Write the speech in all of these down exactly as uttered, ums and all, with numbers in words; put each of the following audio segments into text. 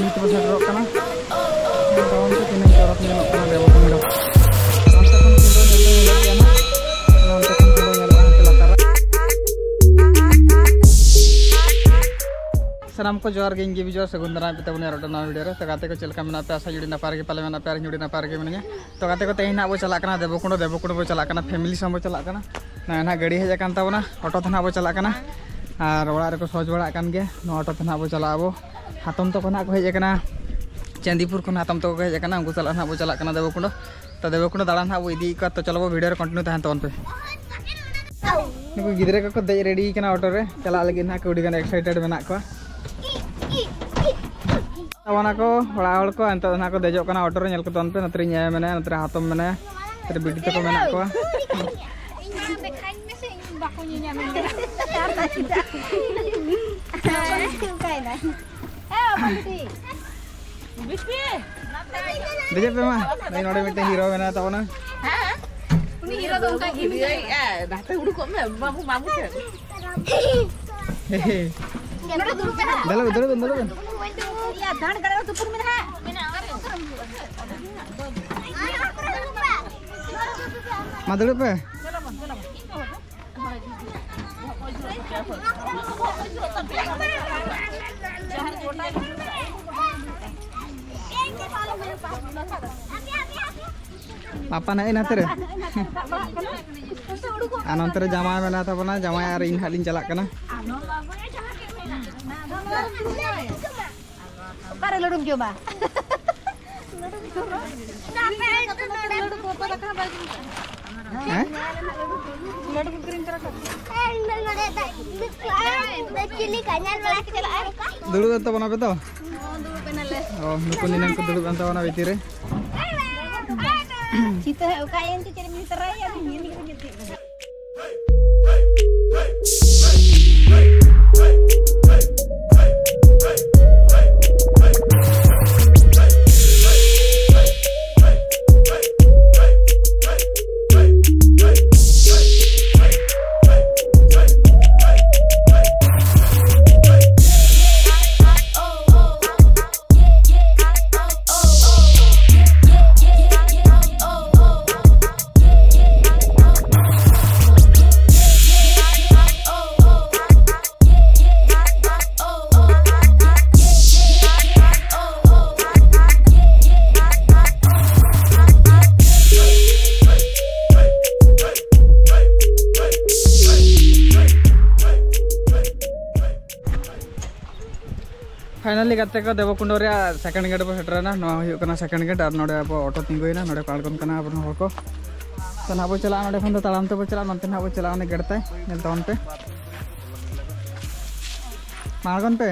ᱱᱤᱛ ᱵᱚ ᱥᱮᱴᱮᱨᱚᱜ ᱠᱟᱱᱟ᱾ ᱧᱮᱞ ᱛᱟᱵᱚᱱ ᱯᱮ ᱛᱤᱱᱟᱹᱜ ᱪᱚᱨᱚᱠ ᱧᱮᱞᱚᱜ ᱠᱟᱱᱟ ᱫᱮᱵᱚᱠᱩᱱᱰᱚ᱾ ᱚᱱᱛᱮ ᱠᱷᱚᱱ ᱠᱩᱸᱰᱟᱹ ᱧᱮᱞ ᱫᱚ ᱧᱮᱞᱚᱜ ᱜᱮᱭᱟ ᱱᱟᱜ᱾ ᱚᱱᱛᱮ ᱠᱷᱚᱱ ᱠᱩᱸᱰᱟᱹ ᱧᱮᱞᱚᱜᱼᱟ ᱦᱟᱱᱛᱮ ᱞᱟᱛᱟᱨ ᱨᱮ᱾ ᱥᱟᱱᱟᱢ ᱠᱚ ᱡᱚᱦᱟᱨ ᱜᱮ, ᱤᱧ ᱜᱮ ᱵᱤᱡᱚᱭ, ᱥᱟᱹᱜᱩᱱ ᱫᱟᱨᱟᱢ ᱯᱮ ᱛᱟᱵᱚᱱᱟ ᱟᱨ ᱢᱤᱫᱴᱟᱝ ᱱᱟᱣᱟ ᱵᱷᱤᱰᱤᱭᱳ ᱨᱮ᱾ ᱛᱚ ᱜᱟᱛᱮ ᱠᱚ ᱪᱮᱫ ᱞᱮᱠᱟ ᱢᱮᱱᱟᱜ ᱯᱮᱭᱟ? ᱟᱥᱟ ᱡᱩᱲᱤ ᱱᱟᱯᱟᱭ ᱨᱮᱜᱮ ᱯᱟᱞᱮ ᱢᱮᱱᱟᱜ ᱯᱮᱭᱟ ᱟᱨ ᱤᱧ ᱡᱩᱲᱤ ᱱᱟᱯᱟᱭ ᱨᱮᱜᱮ ᱢᱤᱱᱟᱹᱧᱟ᱾ ᱛᱚ ᱜᱟᱛᱮ ᱠᱚ, ᱛᱮᱦᱮᱧ ᱱᱟᱜ ᱵᱚ ᱪᱟᱞᱟᱜ ᱠᱟᱱᱟ ᱫᱮᱵᱚᱠᱩᱸᱰᱚ, ᱫᱮᱵᱚᱠᱩᱸᱰᱚ ᱵᱚ ᱪᱟᱞᱟᱜ ᱠᱟᱱᱟ, ᱯᱷᱮᱢᱤᱞᱤ ᱥᱟᱶ ᱵᱚ ᱪᱟᱞᱟᱜ ᱠᱟᱱᱟ᱾ ᱱᱚᱜᱼᱚᱭ ᱱᱟᱜ ᱜᱟᱹᱰᱤ ᱦᱮᱡ ᱟᱠᱟᱱ ᱛᱟᱵᱚᱱᱟ, ᱚᱴᱳ ᱛᱮ ᱱᱟᱜ ᱵᱚ ᱪᱟᱞᱟᱜ ᱠᱟᱱᱟ᱾ ᱟᱨ ᱚᱲᱟᱜ ᱨᱮᱠᱚ ᱥᱚᱦᱚᱡᱽ ᱵᱟᱲᱟᱜ ᱠᱟᱱ ᱜᱮᱭᱟ, ᱱᱚᱣᱟ ᱚᱴᱳ ᱛᱮ ᱱᱟᱜ ᱵᱚ ᱪᱟᱞᱟᱜ ᱟᱵᱚ᱾ ᱦᱟᱛᱚᱢ ᱛᱟᱠᱚ ᱱᱟᱜ ᱠᱚ ᱦᱮᱡ ᱟᱠᱟᱱᱟ, ᱪᱟᱸᱫᱤᱯᱩᱨ ᱠᱷᱚᱱ ᱦᱟᱛᱚᱢ ᱛᱟᱠᱚ ᱠᱚ ᱦᱮᱡ ᱟᱠᱟᱱᱟ, ᱩᱱᱠᱩ ᱥᱟᱞᱟᱜ ᱱᱟᱜ ᱵᱚ ᱪᱟᱞᱟᱜ ᱠᱟᱱᱟ ᱫᱮᱵᱚᱠᱩᱸᱰᱚ᱾ ᱛᱚ ᱫᱮᱵᱚᱠᱩᱸᱰᱚ ᱫᱟᱬᱟᱱ ᱱᱟᱜ ᱵᱚ ᱤᱫᱤᱭᱮᱫ ᱠᱚᱣᱟ, ᱛᱚ ᱪᱚᱞᱚ ᱵᱚ ᱵᱷᱤᱰᱤᱭᱳ ᱨᱮ ᱠᱚᱱᱴᱤᱱᱤᱭᱩ ᱛᱟᱦᱮᱱ ᱛᱟᱵᱚᱱ ᱯᱮ᱾ ᱱᱩᱠᱩ ᱜᱤᱫᱽᱨᱟᱹ ᱠᱚᱠᱚ ᱫᱮᱡ ᱨᱮᱰᱤ ᱠᱟᱱᱟ ᱚᱴᱳ ᱨᱮ, ᱪᱟᱞᱟᱜ ᱞᱟᱹᱜᱤᱫ ᱱᱟᱜ ᱠᱚ ᱟᱹᱰᱤ ᱜᱟᱱ ᱮᱠᱥᱟᱭᱴᱮᱰ ᱢᱮᱱᱟᱜ ᱠᱚᱣᱟ᱾ ᱛᱟᱵᱚᱱᱟ ᱠᱚ ᱚᱲᱟᱜ ᱦᱚᱲ ᱠᱚ, ᱱᱤᱛᱚᱜ ᱫᱚ ᱱᱟᱜ ᱠᱚ ᱫᱮᱡᱚᱜ ᱠᱟᱱᱟ ᱚᱴᱳ ᱨᱮ᱾ ᱧᱮᱞ ᱠᱚ ᱛᱟᱵᱚᱱ ᱯᱮ, ᱱᱚᱛᱮ ᱨᱮ ᱤᱧ ᱟᱭᱳ ᱢᱮᱱᱟᱭᱟ, ᱱᱚᱛᱮ ᱨᱮ ᱦᱟᱛᱚᱢ ᱢᱮᱱᱟᱭᱟ, ᱱᱚᱛᱮ ᱨᱮ ᱵᱤᱴᱤ ᱛᱟᱠᱚ ᱢᱮᱱᱟᱜ ᱠᱚᱣᱟ᱾ ᱤᱧ ᱢᱟ ᱫᱮᱠᱷᱟᱧ ᱢᱮᱥᱮ, ᱤᱧ ᱵᱟᱠᱚ ᱧᱮᱧᱟᱢᱤᱧ ᱠᱟᱱᱟ᱾ ᱚᱠᱟᱭᱮᱱᱟᱭ? ᱦᱮᱸ, ᱵᱟᱹᱵᱩ ᱴᱷᱤᱠ᱾ ᱫᱮᱡᱚᱜ ᱯᱮ ᱢᱟ, ᱱᱚᱰᱮ ᱢᱤᱫᱴᱮᱱ ᱦᱤᱨᱳ ᱢᱮᱱᱟᱭ ᱛᱟᱵᱚᱱᱟ᱾ ᱩᱱᱤ ᱦᱤᱨᱳ ᱫᱚ ᱚᱱᱠᱟ ᱜᱮ ᱢᱮᱱᱟᱭᱟ᱾ ᱱᱟᱛᱮ ᱩᱰᱩᱠᱚᱜ ᱢᱮ, ᱵᱟᱹᱵᱩ, ᱢᱟᱢᱩ ᱴᱷᱮᱱ᱾ ᱱᱚᱰᱮ ᱫᱩᱲᱩᱵ ᱢᱮ ᱱᱟᱦᱟᱜ᱾ ᱫᱩᱲᱩᱵ ᱵᱮᱱ, ᱫᱩᱲᱩᱵ ᱵᱮᱱ, ᱫᱩᱲᱩᱵ ᱵᱮᱱ᱾ ᱤᱭᱟᱹ, ᱫᱟᱬ ᱜᱟᱰᱟ ᱨᱮ ᱛᱩᱯᱩᱱ ᱢᱮ ᱱᱟᱦᱟᱜ᱾ ᱢᱟ ᱫᱩᱲᱩᱵ ᱯᱮ᱾ ᱟᱯᱟ ᱱᱮᱜᱼᱮ ᱱᱟᱛᱮ ᱨᱮ᱾ ᱟᱨ ᱱᱚᱱᱛᱮ ᱨᱮ ᱡᱟᱶᱟᱭ ᱢᱮᱱᱟᱭ ᱛᱟᱵᱚᱱᱟ, ᱡᱟᱶᱟᱭ ᱟᱨ ᱤᱧ ᱦᱟᱸᱜ ᱞᱤᱧ ᱪᱟᱞᱟᱜ ᱠᱟᱱᱟ᱾ ᱚᱠᱟᱨᱮ ᱞᱟᱹᱰᱩᱢ ᱡᱚᱢᱟ? ᱦᱮᱸ? ᱫᱩᱲᱩᱵ ᱮᱱ ᱛᱟᱵᱚᱱᱟ ᱯᱮ ᱛᱚ? ᱚ, ᱱᱩᱠᱩ ᱱᱤᱱᱟᱹᱝ ᱠᱚ ᱫᱩᱲᱩᱵ ᱮᱱ ᱛᱟᱵᱚᱱᱟ ᱵᱷᱤᱛᱤᱨ ᱨᱮ᱾ ᱪᱤᱛᱟᱹ ᱦᱮᱡ ᱚᱠᱟᱭᱮᱱ ᱪᱚ ᱪᱮᱫ ᱮᱢ ᱛᱟᱨᱟᱭᱟ? Finally ᱜᱟᱛᱮ ᱠᱚ, ᱫᱮᱵᱚᱠᱩᱱᱰᱚ ᱨᱮᱭᱟᱜ second gate ᱵᱚ ᱥᱮᱴᱮᱨᱮᱱᱟ᱾ ᱱᱚᱣᱟ ᱦᱩᱭᱩᱜ ᱠᱟᱱᱟ second gate, ᱟᱨ ᱱᱚᱰᱮ ᱟᱵᱚ ᱚᱴᱳ ᱛᱤᱸᱜᱩᱭᱮᱱᱟ, ᱱᱚᱰᱮ ᱠᱚ ᱟᱬᱜᱚᱱ ᱠᱟᱱᱟ ᱟᱵᱚᱨᱮᱱ ᱦᱚᱲ ᱠᱚ᱾ ᱛᱚ ᱱᱟᱦᱟᱜ ᱵᱚ ᱪᱟᱞᱟᱜᱼᱟ, ᱱᱚᱰᱮ ᱠᱷᱚᱱ ᱫᱚ ᱛᱟᱲᱟᱢ ᱛᱮᱵᱚ ᱪᱟᱞᱟᱜᱼᱟ, ᱱᱚᱱᱛᱮ ᱱᱟᱦᱟᱜ ᱵᱚ ᱪᱟᱞᱟᱜᱼᱟ ᱚᱱᱮ ᱜᱮᱴ ᱛᱟᱭ, ᱧᱮᱞ ᱛᱟᱵᱚᱱ ᱯᱮ᱾ ᱢᱟ ᱟᱬᱜᱚᱱ ᱯᱮ᱾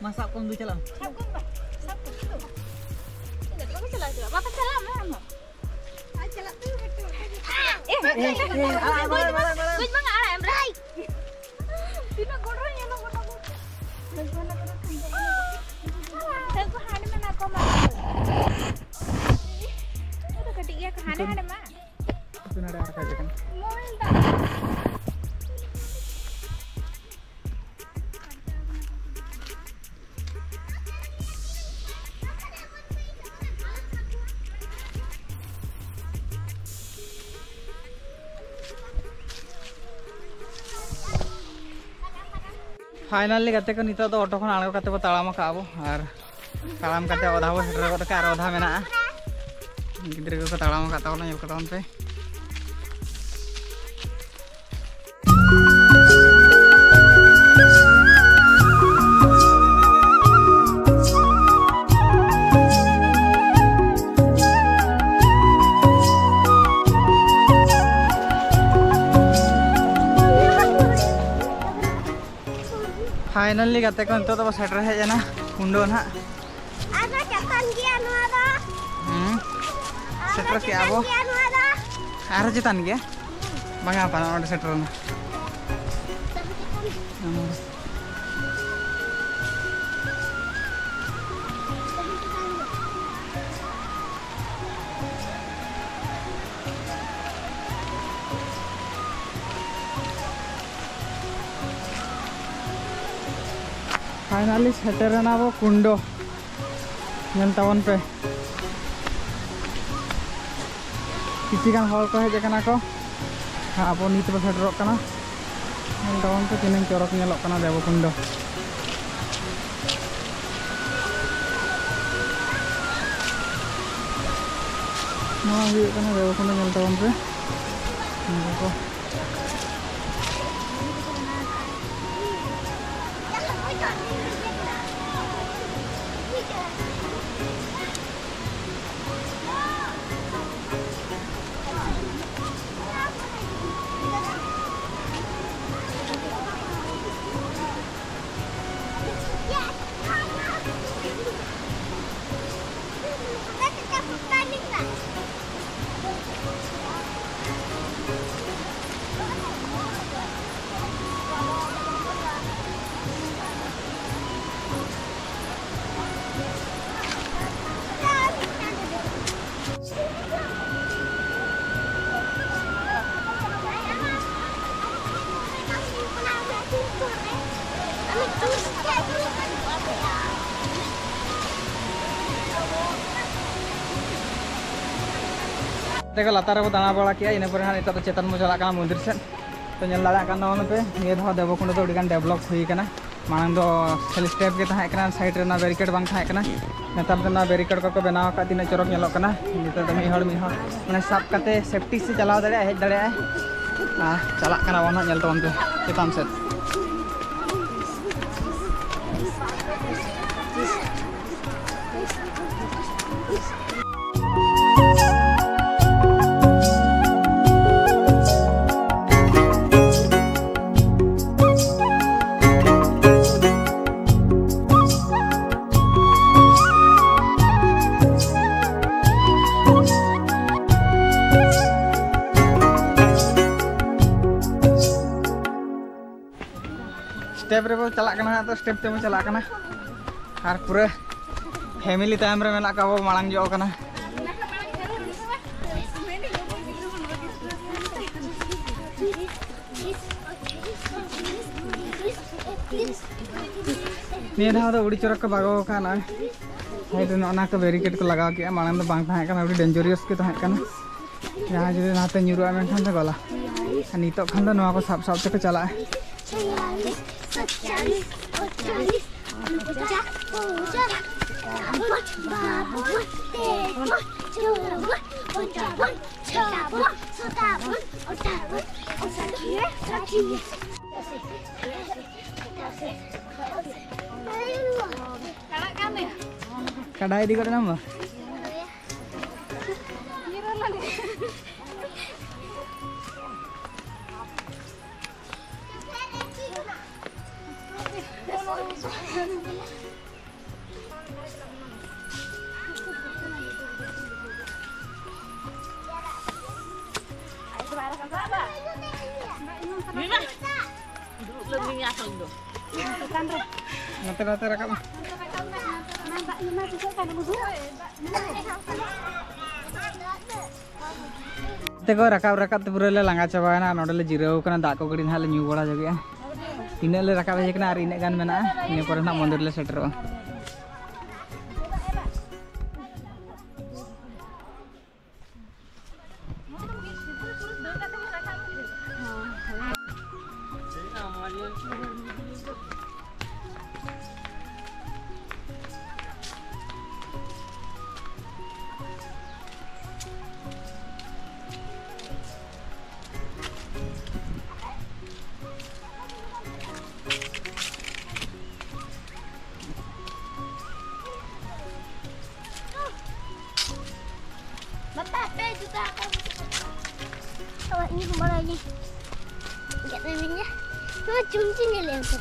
ᱢᱟ ᱥᱟᱵ ᱠᱚᱢ ᱫᱩ ᱪᱟᱞᱟᱜ ᱢᱮ᱾ ᱥᱟᱵ ᱠᱚᱢ ᱵᱟ, ᱥᱟᱵ ᱠᱚᱢ ᱫᱩ᱾ ᱤᱧ ᱫᱚ ᱵᱟᱠᱚ ᱪᱟᱞᱟᱜ ᱦᱚᱪᱚᱣᱟᱜ, ᱵᱟᱠᱚ ᱪᱟᱞᱟᱜ ᱢᱮ ᱟᱢ ᱦᱚᱸ᱾ ᱟᱡ ᱪᱟᱞᱟᱜ ᱛᱮ ᱵᱮᱴᱩ᱾ ᱮ, ᱮ, ᱮ, ᱮ, ᱟᱲᱟᱜ, ᱟᱲᱟᱜ, ᱟᱲᱟᱜ, ᱟᱲᱟᱜ᱾ ᱠᱩᱪ ᱵᱟᱝ ᱟᱲᱟᱜ ᱮᱢ ᱨᱮ᱾ ᱛᱤᱱᱟᱹᱜ ᱜᱚᱲᱚ ᱧᱮᱞᱚᱜ ᱠᱟᱱᱟ ᱵᱚ᱾ ᱩᱱᱠᱩ ᱦᱟᱸᱰᱮ ᱢᱮᱱᱟᱜ ᱠᱚᱣᱟ ᱢᱟ᱾ ᱩᱱᱠᱩ ᱫᱚ ᱠᱟᱹᱴᱤᱡ ᱜᱮᱭᱟ ᱠᱚ, ᱦᱟᱸᱰᱮ ᱦᱟᱸᱰᱮ ᱢᱟ᱾ ᱩᱱᱠᱩ ᱱᱚᱰᱮ ᱟᱨ ᱠᱟᱡᱮ ᱠᱟᱱᱟ᱾ ᱢᱳᱵᱟᱭᱤᱞ ᱫᱚ᱾ Finally ᱜᱟᱛᱮ ᱠᱚ, ᱱᱤᱛᱚᱜ ᱫᱚ ᱚᱴᱳ ᱠᱷᱚᱱ ᱟᱬᱜᱚ ᱠᱟᱛᱮ ᱵᱚ ᱛᱟᱲᱟᱢ ᱟᱠᱟᱫ ᱵᱚ, ᱟᱨ ᱛᱟᱲᱟᱢ ᱠᱟᱛᱮ ᱚᱫᱷᱟ ᱵᱚ ᱥᱮᱴᱮᱨ ᱜᱚᱫ ᱠᱟᱜᱼᱟ, ᱟᱨ ᱚᱫᱷᱟ ᱢᱮᱱᱟᱜᱼᱟ᱾ ᱜᱤᱫᱽᱨᱟᱹ ᱠᱚᱠᱚ ᱛᱟᱲᱟᱢ ᱟᱠᱟᱫ ᱛᱟᱵᱚᱱᱟ, ᱧᱮᱞ ᱠᱚ ᱛᱟᱵᱚᱱ ᱯᱮ᱾ Finally ᱜᱟᱛᱮ ᱠᱚ, ᱱᱤᱛᱚᱜ ᱫᱚᱵᱚ ᱥᱮᱴᱮᱨ ᱦᱮᱡ ᱮᱱᱟ ᱠᱩᱱᱰᱚ ᱱᱟᱦᱟᱜ᱾ ᱟᱨᱦᱚᱸ ᱪᱮᱛᱟᱱ ᱜᱮᱭᱟ ᱱᱚᱣᱟ ᱫᱚ᱾ ᱦᱩᱸ᱾ ᱟᱨᱦᱚᱸ ᱥᱮᱴᱮᱨ ᱠᱮᱜᱼᱟ ᱪᱮᱛᱟᱱ ᱵᱚ᱾ ᱜᱮᱭᱟ ᱱᱚᱣᱟ ᱫᱚ᱾ ᱟᱨᱦᱚᱸ ᱪᱮᱛᱟᱱ ᱜᱮᱭᱟ? ᱵᱟᱝᱟ, ᱵᱟᱝᱟ, ᱚᱸᱰᱮ ᱥᱮᱴᱮᱨ ᱮᱱᱟ᱾ Finally ᱥᱮᱴᱮᱨ ᱮᱱᱟ ᱵᱚ ᱠᱩᱱᱰᱚ᱾ ᱧᱮᱞ ᱛᱟᱵᱚᱱ ᱯᱮ, ᱠᱤᱪᱷᱤ ᱜᱟᱱ ᱦᱚᱲ ᱠᱚ ᱦᱮᱡ ᱟᱠᱟᱱᱟ ᱠᱚ᱾ ᱟᱵᱚ ᱱᱤᱛ ᱵᱚ ᱥᱮᱴᱮᱨᱚᱜ ᱠᱟᱱᱟ᱾ ᱧᱮᱞ ᱛᱟᱵᱚᱱ ᱯᱮ ᱛᱤᱱᱟᱹᱝ ᱪᱚᱨᱚᱠ ᱧᱮᱞᱚᱜ ᱠᱟᱱᱟ ᱫᱮᱵᱚᱠᱩᱱᱰᱚ᱾ ᱱᱚᱣᱟ ᱦᱩᱭᱩᱜ ᱠᱟᱱᱟ ᱫᱮᱵᱚᱠᱩᱱᱰᱚ, ᱧᱮᱞ ᱛᱟᱵᱚᱱ ᱯᱮ᱾ ᱱᱚᱣᱟ ᱠᱚ᱾ ᱛᱮᱜᱮ ᱞᱟᱛᱟᱨ ᱨᱮᱵᱚ ᱫᱟᱬᱟ ᱵᱟᱲᱟ ᱠᱮᱜᱼᱟ, ᱤᱱᱟᱹ ᱯᱚᱨᱮ ᱦᱟᱸᱜ ᱱᱤᱛᱚᱜ ᱫᱚ ᱪᱮᱛᱟᱱ ᱵᱚ ᱪᱟᱞᱟᱜ ᱠᱟᱱᱟ ᱢᱚᱱᱫᱤᱨ ᱥᱮᱫ᱾ ᱛᱚ, ᱧᱮᱞ ᱫᱟᱲᱮᱭᱟᱜ ᱠᱟᱱ ᱛᱟᱵᱚᱱ ᱯᱮ, ᱱᱤᱭᱟᱹ ᱫᱷᱟᱣ ᱫᱮᱵᱚᱠᱩᱱᱰᱚ ᱫᱚ ᱟᱹᱰᱤ ᱜᱟᱱ develop ᱦᱩᱭ ᱠᱟᱱᱟ᱾ ᱢᱟᱲᱟᱝ ᱫᱚ ᱠᱷᱟᱹᱞᱤ step ᱜᱮ ᱛᱟᱦᱮᱸ ᱠᱟᱱᱟ, side ᱨᱮ ᱚᱱᱟ barricade ᱵᱟᱝ ᱛᱟᱦᱮᱸ ᱠᱟᱱᱟ᱾ ᱱᱮᱛᱟᱨ ᱫᱚ ᱚᱱᱟ barricade ᱠᱚᱠᱚ ᱵᱮᱱᱟᱣ ᱟᱠᱟᱫ, ᱛᱤᱱᱟᱹᱜ ᱪᱚᱨᱚᱠ ᱧᱮᱞᱚᱜ ᱠᱟᱱᱟ᱾ ᱱᱤᱛᱚᱜ ᱫᱚ ᱢᱤᱫ ᱦᱚᱲ ᱢᱤᱫ ᱦᱚᱲ ᱢᱟᱱᱮ ᱥᱟᱵ ᱠᱟᱛᱮ safety ᱥᱮ ᱪᱟᱞᱟᱣ ᱫᱟᱲᱮᱭᱟᱜᱼᱟᱭ, ᱦᱮᱡ ᱫᱟᱲᱮᱭᱟᱜᱼᱟᱭ᱾ ᱟᱨ ᱪᱟᱞᱟᱜ ᱠᱟᱱᱟ ᱵᱚᱱ ᱦᱟᱸᱜ, ᱧᱮᱞ ᱛᱟᱵᱚᱱ ᱯᱮ ᱪᱮᱛᱟᱱ ᱥᱮᱫ᱾ ᱥᱴᱮᱯ ᱨᱮᱵᱚ ᱪᱟᱞᱟᱜ ᱠᱟᱱᱟ ᱦᱟᱸᱜ, ᱛᱚ ᱥᱴᱮᱯ ᱛᱮᱵᱚ ᱪᱟᱞᱟᱜ ᱠᱟᱱᱟ᱾ ᱟᱨ ᱯᱩᱨᱟᱹ ᱯᱷᱮᱢᱤᱞᱤ ᱛᱟᱭᱚᱢ ᱨᱮ ᱢᱮᱱᱟᱜ ᱠᱚᱣᱟ, ᱵᱚ ᱢᱟᱲᱟᱝ ᱧᱚᱜ ᱠᱟᱱᱟ᱾ ᱱᱤᱭᱟᱹ ᱫᱷᱟᱣ ᱫᱚ ᱟᱹᱰᱤ ᱪᱚᱨᱚᱠ ᱠᱚ ᱵᱟᱜᱟᱣ ᱟᱠᱟᱫᱼᱟ᱾ ᱱᱚᱜᱼᱚᱭ ᱥᱟᱭᱤᱰ ᱨᱮ ᱱᱚᱜᱼᱚ ᱱᱟ ᱠᱚ ᱵᱮᱨᱤᱠᱮᱰ ᱠᱚ ᱞᱟᱜᱟᱣ ᱠᱮᱫᱼᱟ᱾ ᱢᱟᱲᱟᱝ ᱫᱚ ᱵᱟᱝ ᱛᱟᱦᱮᱸ ᱠᱟᱱᱟ, ᱟᱹᱰᱤ ᱰᱮᱧᱡᱟᱨᱤᱭᱟᱥ ᱜᱮ ᱛᱟᱦᱮᱸ ᱠᱟᱱᱟ᱾ ᱡᱟᱦᱟᱸᱭ ᱡᱩᱫᱤ ᱱᱟᱛᱮ ᱧᱩᱨᱩᱜᱼᱟ, ᱢᱮᱱᱠᱷᱟᱱ ᱫᱚ ᱜᱚᱞᱟ᱾ ᱟᱨ ᱱᱤᱛᱚᱜ ᱠᱷᱟᱱ ᱫᱚ ᱱᱚᱣᱟ ᱠᱚ ᱥᱟᱵ ᱥᱟᱵ ᱛᱮᱠᱚ ᱪᱟᱞᱟᱜᱼᱟ᱾ ᱠᱟᱰᱟ ᱤᱫᱤ ᱜᱚᱫ ᱮᱱᱟᱢ ᱵᱟ? ᱱᱚᱛᱮ, ᱱᱚᱛᱮ ᱨᱟᱠᱟᱵ ᱢᱮ᱾ ᱛᱮᱠᱚ ᱨᱟᱠᱟᱵ ᱨᱟᱠᱟᱵ ᱛᱮ ᱯᱩᱨᱟᱹ ᱞᱮ ᱞᱟᱸᱜᱟ ᱪᱟᱵᱟᱭᱮᱱᱟ᱾ ᱱᱚᱸᱰᱮ ᱞᱮ ᱡᱤᱨᱟᱹᱣ ᱠᱟᱱᱟ, ᱫᱟᱜ ᱠᱚ ᱠᱟᱹᱴᱤᱡ ᱱᱟᱦᱟᱜ ᱞᱮ ᱧᱩ ᱵᱟᱲᱟ ᱧᱚᱜᱮᱜᱼᱟ᱾ ᱛᱤᱱᱟᱹᱜ ᱞᱮ ᱨᱟᱠᱟᱵ ᱦᱮᱡ ᱠᱟᱱᱟ ᱟᱨ ᱤᱱᱟᱹᱜ ᱜᱟᱱ ᱢᱮᱱᱟᱜᱼᱟ, ᱤᱱᱟᱹ ᱯᱚᱨᱮ ᱱᱟᱦᱟᱜ ᱢᱚᱱᱫᱤᱨ ᱞᱮ ᱥᱮᱴᱮᱨᱚᱜᱼᱟ᱾ ᱵᱟᱯᱟ, ᱟᱯᱮ ᱡᱩᱛᱟᱹ ᱦᱟᱛᱟᱣ ᱢᱮᱥᱮ᱾ ᱟᱵᱟᱨ ᱤᱧ ᱦᱚᱸ ᱵᱟᱲᱟᱭ ᱜᱮ᱾ ᱜᱮᱫ ᱢᱮ ᱢᱮᱱᱭᱟ᱾ ᱱᱚᱣᱟ ᱪᱩᱢᱪᱩ ᱧᱮᱞ ᱮᱢ ᱥᱮ᱾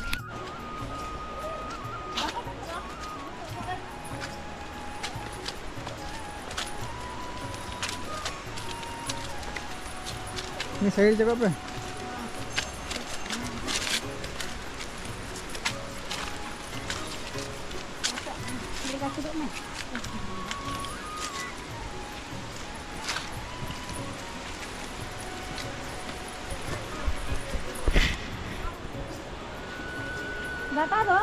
ᱱᱤᱭᱟᱹ ᱥᱟᱭᱤᱰ ᱪᱟᱵᱟᱜ ᱯᱮ᱾ ᱜᱟᱰᱟ ᱫᱚ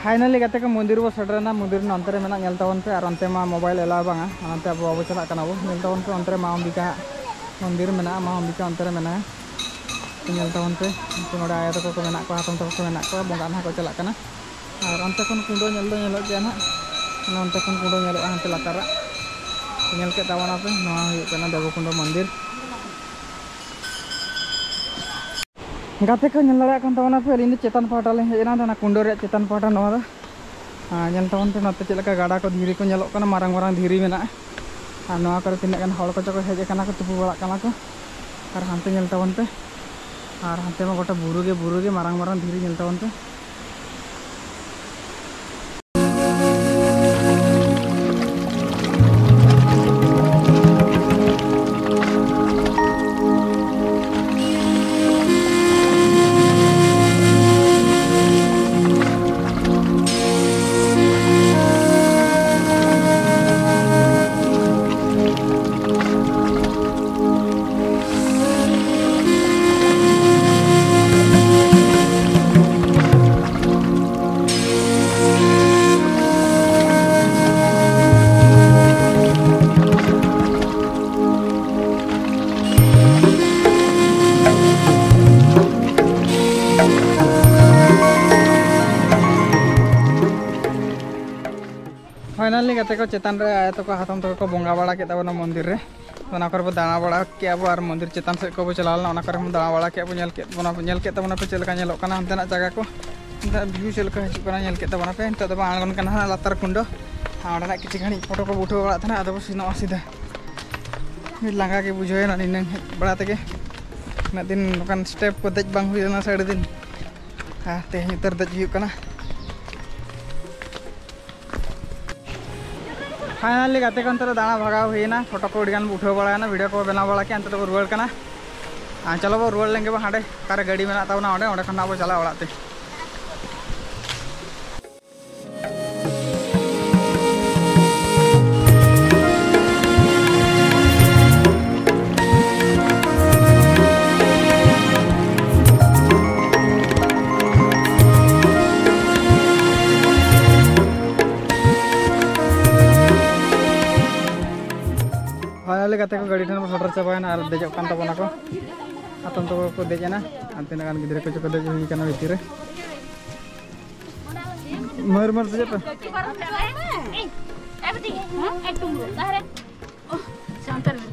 ᱯᱷᱟᱭᱱᱟᱞᱤ ᱜᱟᱛᱮ ᱠᱚ, ᱢᱚᱱᱫᱤᱨ ᱵᱚ ᱥᱮᱴᱮᱨᱮᱱᱟ᱾ ᱢᱚᱱᱫᱤᱨ ᱱᱚᱱᱛᱮ ᱨᱮ ᱢᱮᱱᱟᱜ, ᱧᱮᱞ ᱛᱟᱵᱚᱱ ᱯᱮ᱾ ᱟᱨ ᱚᱱᱛᱮ ᱢᱟ ᱢᱳᱵᱟᱭᱤᱞ ᱮᱞᱟᱣ ᱵᱟᱝᱟ, ᱚᱱᱟᱛᱮ ᱟᱵᱚ ᱵᱟᱵᱚ ᱪᱟᱞᱟᱜ ᱠᱟᱱᱟ ᱵᱚ᱾ ᱧᱮᱞ ᱛᱟᱵᱚᱱ ᱯᱮ, ᱚᱱᱛᱮ ᱨᱮ ᱢᱟ ᱚᱢᱵᱤᱠᱟ ᱦᱟᱸᱜ ᱢᱚᱱᱫᱤᱨ ᱢᱮᱱᱟᱜᱼᱟ, ᱢᱟ ᱚᱢᱵᱤᱠᱟ ᱚᱱᱛᱮ ᱨᱮ ᱢᱮᱱᱟᱜᱼᱟ᱾ ᱧᱮᱞ ᱛᱟᱵᱚᱱ ᱯᱮ, ᱩᱱᱠᱩ ᱱᱚᱰᱮ ᱟᱭᱳ ᱛᱟᱠᱚ ᱠᱚ ᱢᱮᱱᱟᱜ ᱠᱚᱣᱟ, ᱦᱟᱛᱚᱢ ᱛᱟᱠᱚ ᱠᱚ ᱢᱮᱱᱟᱜ ᱠᱚᱣᱟ, ᱵᱚᱸᱜᱟ ᱱᱟᱦᱟᱜ ᱠᱚ ᱪᱟᱞᱟᱜ ᱠᱟᱱᱟ᱾ ᱟᱨ ᱚᱱᱛᱮ ᱠᱷᱚᱱ ᱠᱩᱸᱰᱟᱹ ᱧᱮᱞ ᱫᱚ ᱧᱮᱞᱚᱜ ᱜᱮᱭᱟ ᱱᱟᱦᱟᱜ, ᱚᱱᱮ ᱚᱱᱛᱮ ᱠᱷᱚᱱ ᱠᱩᱸᱰᱟᱹ ᱧᱮᱞᱚᱜᱼᱟ ᱦᱟᱱᱛᱮ ᱞᱟᱛᱟᱨᱟᱜ᱾ ᱧᱮᱞ ᱠᱮᱫ ᱛᱟᱵᱚᱱᱟ ᱯᱮ, ᱱᱚᱣᱟ ᱦᱩᱭᱩᱜ ᱠᱟᱱᱟ ᱫᱮᱵᱚᱠᱩᱸᱰᱟᱹ ᱢᱚᱱᱫᱤᱨ᱾ ᱜᱟᱛᱮ ᱠᱚ, ᱧᱮᱞ ᱫᱟᱲᱮᱭᱟᱜ ᱠᱟᱱ ᱛᱟᱵᱚᱱᱟ ᱯᱮ, ᱟᱹᱞᱤᱧ ᱫᱚ ᱪᱮᱛᱟᱱ ᱯᱟᱦᱴᱟ ᱞᱤᱧ ᱦᱮᱡ ᱮᱱᱟ, ᱚᱱᱟ ᱠᱩᱸᱰᱟᱹ ᱨᱮᱭᱟᱜ ᱪᱮᱛᱟᱱ ᱯᱟᱦᱴᱟ ᱱᱚᱣᱟ ᱫᱚ᱾ ᱟᱨ ᱧᱮᱞ ᱛᱟᱵᱚᱱ ᱯᱮ, ᱱᱚᱛᱮ ᱪᱮᱫ ᱞᱮᱠᱟ ᱜᱟᱰᱟ ᱠᱚ, ᱫᱷᱤᱨᱤ ᱠᱚ ᱧᱮᱞᱚᱜ ᱠᱟᱱᱟ, ᱢᱟᱨᱟᱝ ᱢᱟᱨᱟᱝ ᱫᱷᱤᱨᱤ ᱢᱮᱱᱟᱜᱼᱟ᱾ ᱟᱨ ᱱᱚᱣᱟ ᱠᱚᱨᱮ ᱛᱤᱱᱟᱹᱜ ᱜᱟᱱ ᱦᱚᱲ ᱠᱚᱪᱚ ᱠᱚ ᱦᱮᱡ ᱟᱠᱟᱱᱟ ᱠᱚ, ᱛᱩᱯᱩ ᱵᱟᱲᱟᱜ ᱠᱟᱱᱟ ᱠᱚ᱾ ᱟᱨ ᱦᱟᱱᱛᱮ ᱧᱮᱞ ᱛᱟᱵᱚᱱ ᱯᱮ, ᱟᱨ ᱦᱟᱱᱛᱮ ᱢᱟ ᱜᱚᱴᱟ ᱵᱩᱨᱩ ᱜᱮ ᱵᱩᱨᱩ ᱜᱮ, ᱢᱟᱨᱟᱝ ᱢᱟᱨᱟᱝ ᱫᱷᱤᱨᱤ ᱧᱮᱞ ᱛᱟᱵᱚᱱ ᱯᱮ᱾ ᱯᱷᱟᱭᱱᱟᱞᱤ ᱜᱟᱛᱮ ᱠᱚ, ᱪᱮᱛᱟᱱ ᱨᱮ ᱟᱭᱳ ᱛᱟᱠᱚ ᱦᱟᱛᱚᱢ ᱛᱟᱠᱚ ᱠᱚ ᱵᱚᱸᱜᱟ ᱵᱟᱲᱟ ᱠᱮᱫ ᱛᱟᱵᱚᱱᱟ ᱢᱚᱱᱫᱤᱨ ᱨᱮ᱾ ᱚᱱᱟ ᱠᱚᱨᱮ ᱵᱚ ᱫᱟᱬᱟ ᱵᱟᱲᱟ ᱠᱮᱜᱼᱟ ᱵᱚ ᱟᱨ ᱢᱚᱱᱫᱤᱨ ᱪᱮᱛᱟᱱ ᱥᱮᱫ ᱠᱚᱵᱚ ᱪᱟᱞᱟᱣ ᱞᱮᱱᱟ, ᱚᱱᱟ ᱠᱚᱨᱮ ᱦᱚᱸ ᱫᱟᱬᱟ ᱵᱟᱲᱟ ᱠᱮᱜᱼᱟ ᱵᱚ, ᱧᱮᱞ ᱠᱮᱫ ᱵᱚᱱᱟ, ᱧᱮᱞ ᱠᱮᱫ ᱛᱟᱵᱚᱱᱟ ᱯᱮ ᱪᱮᱫ ᱞᱮᱠᱟ ᱧᱮᱞᱚᱜ ᱠᱟᱱᱟ ᱚᱱᱛᱮᱱᱟᱜ ᱡᱟᱭᱜᱟ ᱠᱚ, ᱚᱱᱛᱮᱱᱟᱜ ᱵᱷᱤᱭᱩ ᱪᱮᱫ ᱞᱮᱠᱟ ᱦᱤᱡᱩᱜ ᱠᱟᱱᱟ, ᱧᱮᱞ ᱠᱮᱫ ᱛᱟᱵᱚᱱᱟ ᱯᱮ᱾ ᱱᱤᱛᱚᱜ ᱫᱚ ᱵᱟᱝ ᱟᱬᱜᱚᱱ ᱠᱟᱱᱟ ᱦᱟᱸᱜ ᱞᱟᱛᱟᱨ ᱠᱩᱸᱰᱟᱹ, ᱟᱨ ᱚᱸᱰᱮᱱᱟᱜ ᱠᱤᱪᱷᱩ ᱜᱷᱟᱹᱲᱤᱡ ᱯᱷᱳᱴᱳ ᱠᱚᱵᱚ ᱩᱴᱷᱟᱹᱣ ᱵᱟᱲᱟᱜ ᱛᱟᱦᱮᱱᱟ, ᱟᱫᱚ ᱵᱚ ᱥᱮᱱᱚᱜᱼᱟ ᱥᱤᱫᱷᱟᱹ᱾ ᱟᱹᱰᱤ ᱞᱟᱸᱜᱟ ᱜᱮ ᱵᱩᱡᱷᱟᱹᱣ ᱮᱱᱟ ᱱᱤᱱᱟᱹᱝ ᱦᱮᱡ ᱵᱟᱲᱟ ᱛᱮᱜᱮ, ᱩᱱᱟᱹᱜ ᱫᱤᱱ ᱱᱚᱝᱠᱟᱱ ᱥᱴᱮᱯ ᱠᱚ ᱫᱮᱡ ᱵᱟᱝ ᱦᱩᱭ ᱞᱮᱱᱟ ᱥᱮ ᱟᱹᱰᱤ ᱫᱤᱱ, ᱟᱨ ᱛᱮᱦᱮᱧ ᱩᱛᱟᱹᱨ ᱫᱮᱡ ᱦᱩᱭᱩᱜ ᱠᱟᱱᱟ᱾ ᱯᱷᱟᱭᱱᱟᱞᱤ ᱜᱟᱛᱮ ᱠᱚ ᱚᱱᱛᱮ ᱨᱮ ᱫᱟᱬᱟ ᱵᱷᱟᱜᱟᱣ ᱦᱩᱭᱮᱱᱟ, ᱯᱷᱳᱴᱳ ᱠᱚ ᱟᱹᱰᱤ ᱜᱟᱱ ᱵᱚ ᱩᱴᱷᱟᱹᱣ ᱵᱟᱲᱟᱭᱮᱱᱟ, ᱵᱷᱤᱰᱤᱭᱳ ᱠᱚ ᱵᱮᱱᱟᱣ ᱵᱟᱲᱟ ᱠᱮᱫᱼᱟ, ᱚᱱᱛᱮ ᱫᱚᱵᱚ ᱨᱩᱣᱟᱹᱲ ᱠᱟᱱᱟ᱾ ᱟᱨ ᱪᱚᱞᱚ ᱵᱚ ᱨᱩᱣᱟᱹᱲ ᱞᱮᱱ ᱜᱮ ᱵᱚ, ᱦᱟᱸᱰᱮ ᱚᱠᱟᱨᱮ ᱜᱟᱹᱰᱤ ᱢᱮᱱᱟᱜ ᱛᱟᱵᱚᱱᱟ ᱚᱸᱰᱮ, ᱚᱸᱰᱮ ᱠᱷᱚᱱ ᱦᱟᱸᱜ ᱵᱚ ᱪᱟᱞᱟᱜᱼᱟ ᱚᱲᱟᱜ ᱛᱮ᱾ ᱜᱟᱛᱮ ᱠᱚ ᱜᱟᱹᱰᱤ ᱴᱷᱮᱱ ᱵᱚ ᱥᱮᱴᱮᱨ ᱪᱟᱵᱟᱭᱮᱱᱟ ᱟᱨ ᱫᱮᱡᱚᱜ ᱠᱟᱱ ᱛᱟᱵᱚᱱᱟ ᱠᱚ᱾ ᱦᱟᱛᱚᱢ ᱛᱟᱠᱚ ᱠᱚ ᱫᱮᱡ ᱮᱱᱟ ᱟᱨ ᱛᱤᱱᱟᱹᱜ ᱜᱟᱱ ᱜᱤᱫᱽᱨᱟᱹ ᱠᱚ ᱪᱚ ᱠᱚ ᱫᱮᱡ ᱦᱩᱭ ᱠᱟᱱᱟ ᱵᱷᱤᱛᱤᱨ ᱨᱮ᱾ ᱢᱚᱭᱩᱨ ᱢᱚᱭᱩᱨ ᱫᱮᱡᱚᱜ ᱯᱮ᱾ ᱥᱟᱱᱛᱟᱲ ᱢᱮ᱾